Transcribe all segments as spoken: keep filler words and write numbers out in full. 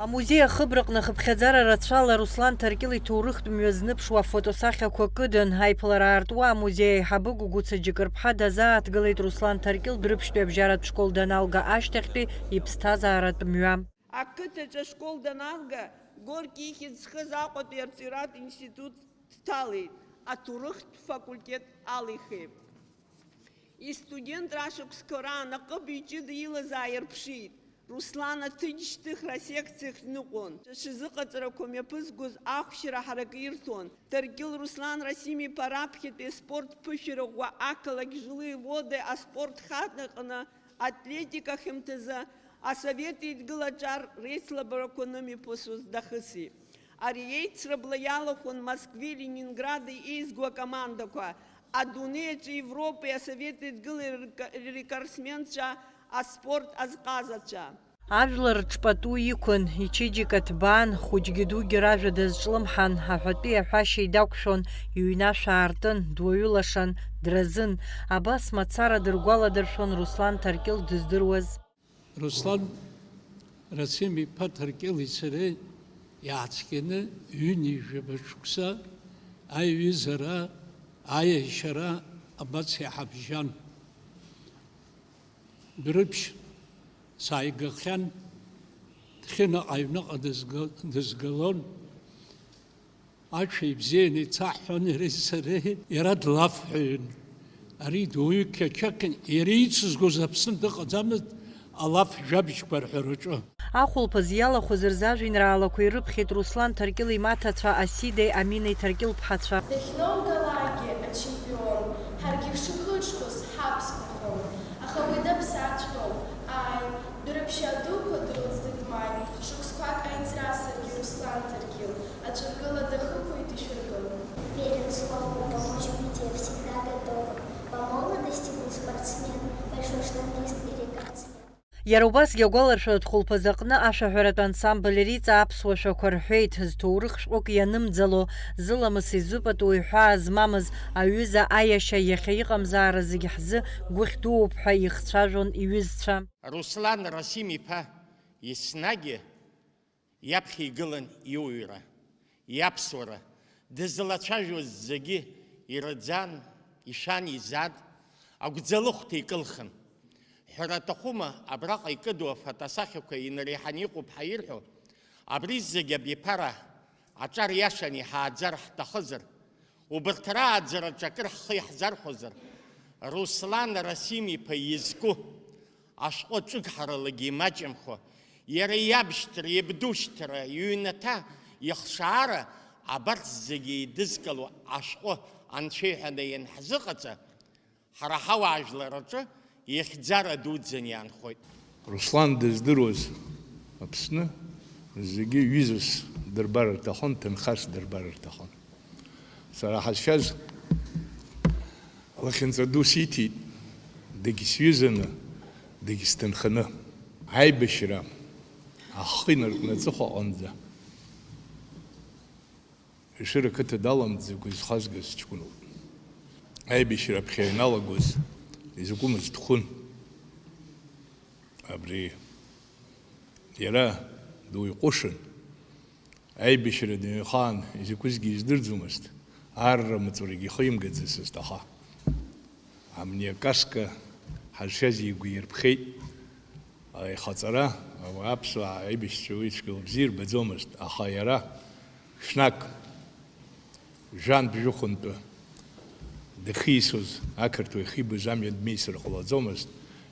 Амузеи ахыбраҟны хыԥхьаӡара рацәала Руслан Ҭаркьыл иҭоурыхтә мҩа зныԥшуа афотосахьақәа кыдын. Аиԥылара аартуа амузеи аиҳабы Гәыгәыца Џьыкырԥҳа дазааҭгылеит Руслан Ҭаркьыл Дәрыԥшьтәи абжьаратә школ даналга ашьҭахьтәи иԥсҭазааратә мҩа. Ақыҭаҿы ашкол даналга, Горки ихьӡ зхыз Аҟәатәи арҵаҩратә институт дҭалеит, аҭоурыхтә факультет алихеит. Истудентра ашықәсқәа раан аҟыбаҩ ҷыда илаз ааирԥшит. Руслан аҭыџь-шьҭыхра асекциахь дныҟәон. Ҽазыҟаҵарақәа мҩаԥызгоз ахәшьара ҳаракы ирҭон. Ҭаркьыл Руслан Расим-иԥа раԥхьатәи аспорт ԥышәара ӷәӷәа ақалақь Жилые Воды аспорт хаҵаҟны атлетика хьымҭазы Асовет Еидгыла аҿар реицлабрақәа анымҩаԥысуаз дахысит. Ари еицрабла иалахәын Москвеи Ленингради еизго акомандақәа, адунеи аҿы Европеи Асовет Еидгылеи ррека-, ррекордсменцәа, аспорт азҟазацәа. Ажәлар рҿы пату иқәын, ичеиџьыка ҭбаан, хәыҷгьы дугьы ражәа дазҿлымҳан, аҳәатәи аҳәашьа идақәшәон, иҩнашә аартын, дуаҩылашан, дразын. Абас мацара дыргәаладыршәон Руслан Ҭаркьыл дыздыруаз. Руслан Расим-иԥа Ҭаркьыли сареи иаацәгьаны ҩынҩажәаба шықәса аиҩызара, аиашьара абас иҳабжьан. Дәрыԥшь сааигахьан, Ҭхьына аҩныҟа дызга-, дызгалон. Аҽа ибзианы ицаҳҳәон иареи сареи, иара длафҳәаҩын. Ари дуаҩы қьачақьын, иара ицызгоз Аԥсны дыҟаӡамызт алаф жәабжьқәа рҳәараҿы. Ахәылԥаз иалахәыз рзы ажәеинраалақәа ирыԥхьеит Руслан Ҭаркьыл имаҭацәа Асидеи Аминеи Ҭаркьыл ԥҳацәа. Дахьноугалакгьы ачемпион, ҳаргьы ҳшыхыҽхәоз ҳаԥсуахон, аха уи даԥсаҵәҟьом, ааи, дәрыԥшьа дуқәа дрылҵит маи, шықәсқәак ааизрасыргьы Руслан Ҭаркьыл аҿыргыла дахыԥоит ишәыргыл. Верен слову, помочь в беде, всегда готов. По молодости был спортсмен, большой штангист и рекордсмен. Иара убасгьы агәаларшәаратә хәылԥазы аҟны ашәаҳәаратә ансамбль Риҵа аԥсуа шәақәа рҳәеит, зҭоурых шәҟәык ианымӡало, зыламыс изыпату иҳәаа змамыз аҩыза аиашьа иахьа иҟамзаара зегь ҳзы гәыхь дууп ҳәа ихцәажәон иҩызцәа. Руслан Расим-иԥа еснагьы иаԥхьа игылан иуаҩра, иаԥсуара, дызлацәажәоз зегьы ираӡан, ишәан, изаат, агәӡалыхәҭа икылхын. Ҳәара аҭахума, абраҟа икыду афотосахьақәа инареиҳаны иҟоуп ҳәа ирҳәо, абри зегь абиԥара аҿар иашан иҳааӡар ҳҭахызар, убарҭ рааӡараҿы акыр ҳхы иаҳзархәозар, Руслан Расим-иԥа изку, ашәҟәы ҿыгҳаралагьы имаҷымхо, иара иабшьҭра, иабдушьҭра, иҩнаҭа, ихшаара, абарҭ зегьы еидызкыло ашәҟәы анцәа иҳәаны ианҳзыҟаҵа, ҳара ҳауаажәлар рҿы ихьӡара дуӡӡаны иаанхоит. Руслан дыздыруаз Аԥсны зегьы ҩызас дырбар рҭахын, ҭынхас дырбар рҭахын. Сара ҳазшаз лахьынҵа ду сиҭеит, дагьсҩызаны, дагьсҭынханы. Аибашьра ахы инаркны аҵыхәа аҟынӡа Ешыра ақыҭа даламӡакәа изхазгаз ҷкәыноуп. Аибашьра аԥхьа ианалагоз изакәымыз дхәын. Абри иара дуаҩ ҟәышын. Аибашьра дыҩхаан изакәызгьы издырӡомызт, арра маҵурагьы ихы имгаӡацызт, аха амни акаска ҳазшаз игәы ирԥхеит. Аихаҵара, ауаа аԥсуаа аибашьцәа уи цәгьала бзиа ирбаӡомызт, аха иара ҽнак, жәантә-жәохәынтәы дахьиасуаз ақырҭуа ихибаз амҩа дмиасыр ҟалаӡомызт,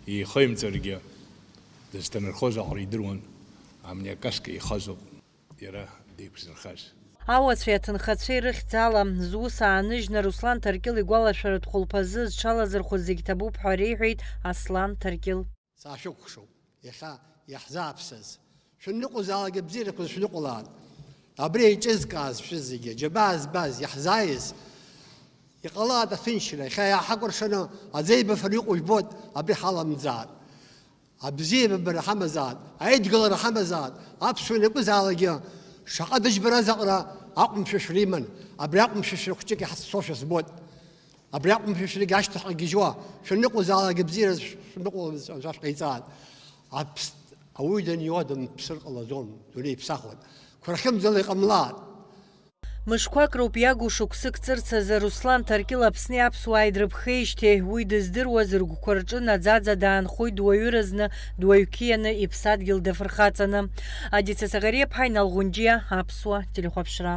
ихеимҵаргьы дызҭанархоз аҟара идыруан, амни акаска ихазоуп. Иара деиқәзырхаз. Ауацәеи аҭынхацәеи рыхьӡала зус ааныжьны Руслан Ҭаркьыл игәалашәаратә хәылԥазы зҽалазырхәыз зегь ҭабуп ҳәа реиҳәеит Аслан Ҭаркьыл. Саашәыкәхшоуп, иахьа иаҳзааԥсаз. Шәанныҟәозаалак абзиарақәа шәныҟәалааит. Абри еиҿызкааз шәызегьы, џьабаа збаз, иаҳзааиз, иҟалааит аҭынчра, иахьа иааҳакәыршаны аӡеибафара иҟоу жәбоит, абри ҳаламӡааит. Абзиабара ҳамазаат, аидгылара ҳамазаат, аԥсуа ианакәызаалакгьы шаҟа дыџьбараз аҟара аҟәымшәышәра иман, абри аҟәымшәышәра хәҷык иҳацәцошәа збоит. Абри аҟәымшәышәрагьы ашьҭахьҟа гьежьуа, шәаныҟәызаалак абзиара шәныҟәо анцәа шәҟаиҵааит. Аԥс-, Ауаҩы даниуа дымԥсыр ҟалаӡом, дунеи иԥсахуан. Қәарахьымӡала иҟамлааит. Мышқәак роуп иагу шықәсык ҵырц азы Руслан Ҭаркьыл Аԥсни аԥсуааи дрыԥхеижьҭеи, уи дыздыруаз ргәқәа рҿы наӡаӡа даанхоит дуаҩыразны, дуаҩқьианы иԥсадгьыл дафырхаҵаны. Адица Саӷариаԥҳа, Инал Ӷәынџьиа, Аԥсуа телехәаԥшра.